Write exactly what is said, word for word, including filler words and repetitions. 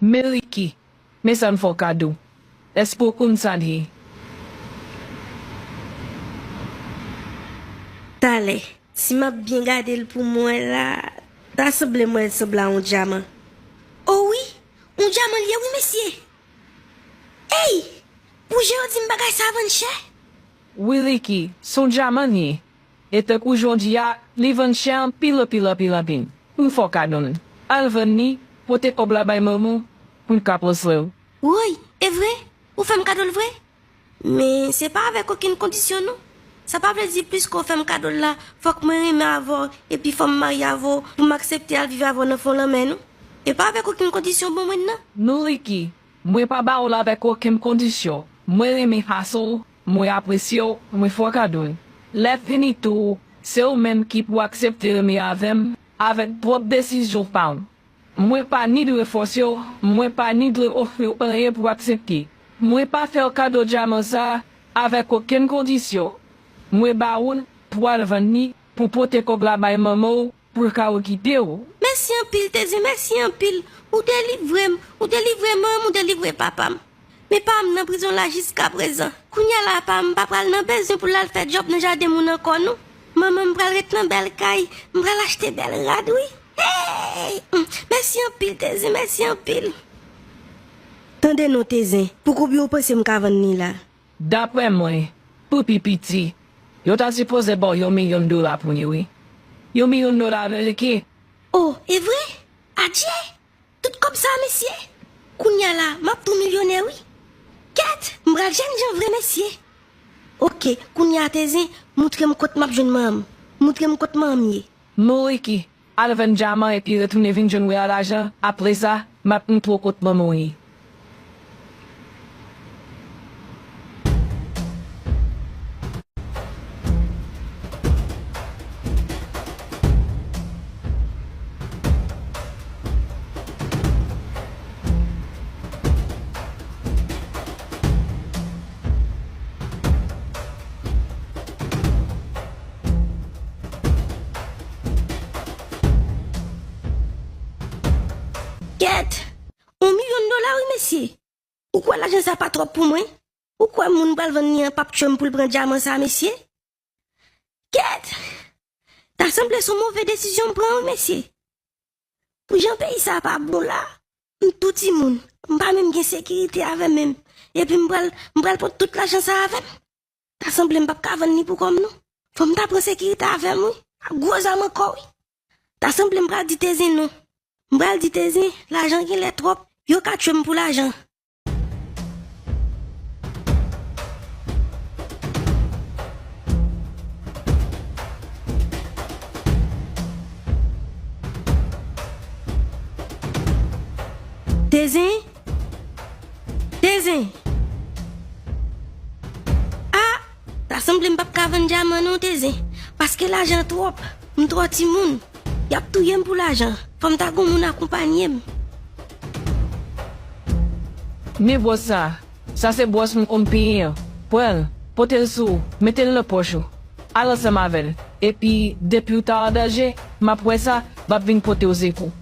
Men Ricky, men sa m fè w kado. Èske w konn sa l ye? Talè, si m ap byen gade l pou m wè la, ta sanble m wè l sanble a yon dyaman. O wi, yon dyaman l ye wi, mesye! Ey! Bouje yo di m bagay sa vann chè? Wi, Ricky, se yon dyaman l ye. E tankou jan w di a, li vann chè anpil, anpil, anpil, anpil. M fè w kado l. Al vann li, pote kòb la bay manman w pou l ka pran swen w. Woy, e vre? Ou fè m kado l vre? Men se pa avèk okenn kondisyon non. Sa pa vle di piske w fè m kado l la, fòk mwen renmen avè w, epi fò m marye avè w pou m aksepte al viv avè w nan fon lanmè non. E pa avèk okenn kondisyon bon mwen nan. Non Ricky, mwen pa ba w l avèk okenn kondisyon. Mwen renmen fason w, mwen apresye w, mwen fè w kado l. Lè fini tou, se ou menm ki pou aksepte renmen avè m avèk pwòp desizyon pa w. Mwen pa ni dwe fòse w, mwen pa ni dwe ofri w anyen pou w aksepte. Mwen pa fè w kado dyaman sa a avèk okenn kondisyon. Mwen ba ou l pou w al vann li, pou w pote kòb la bay manman w, pou l ka okipe w. Mèsi anpil, Tezin, mèsi anpil. Ou delivre m, ou delivre manman m, ou delivre papa m. Men pa m nan prizon la jiskaprezan. Kounye a la pa m pa pral nan bezwen pou l al fè djòb nan jaden moun ankò non. Manman m pral ret nan bèl kay, m pral achte bèl rad wi. Hey! Mm, mèsi anpil, Tezin, mèsi anpil. Tande non, Tezin, pou konbyen w panse m ka vann li la? Daprè mwen, pou pi piti, yo ta sipoze ba w yon milyon dola pou li wi. Yon milyon dola ameriken. O, e vre? Adje! Tout kòb sa a, mesye? Kounye a la, m ap tou milyonè wi. Kèt, m pral jènjan vre, mesye. Oke, kounye a, Tezin, moutre m kot m ap jwenn manman m. Moutre m kot manman m ye. Non Ricky, al vann dyaman epi retounen vin jwenn mwen a lajan, apre sa, m ap montre w kot manman w ye. Kèt! Yon milyon dola wi, mesye! Ou kwè lajan sa pa twòp pou mwen? Ou kwè moun pral vann li an p ap tchwe m pou l pran dyaman sa, mesye? Kèt! Ta sanble se yon move desizyon m pran wi, mesye. Pou jan peyi sa pa bon la, m tou timoun, m pa menm gen sekirite avè m menm. Epi m pral, m pral pot tout lajan sa avè m. Ta sanble m p ap ka vann li pou kò m non. Fò m ta pran sekirite avè m wi, ak gwo zam ankò wi. Ta sanble m pral di Tezin non. M pral di Tezin, lajan genlè twòp, yo ka tchwe m pou lajan. Tezin? Tezin? A! Ta sanble m p ap ka vann dyaman non, Tezin. Paske lajan twòp. M twò timoun. Y ap touye m pou lajan. Fò m ta gon moun akonpanye m. Men bwòs sa. Sa se bwòs m konn penyen an. Pran l, pote l sou ou, mete l nan pòch ou. Al ansanm avè l. Epi, depi w ta an danje, m ap wè sa, m ap vin pote w sekou.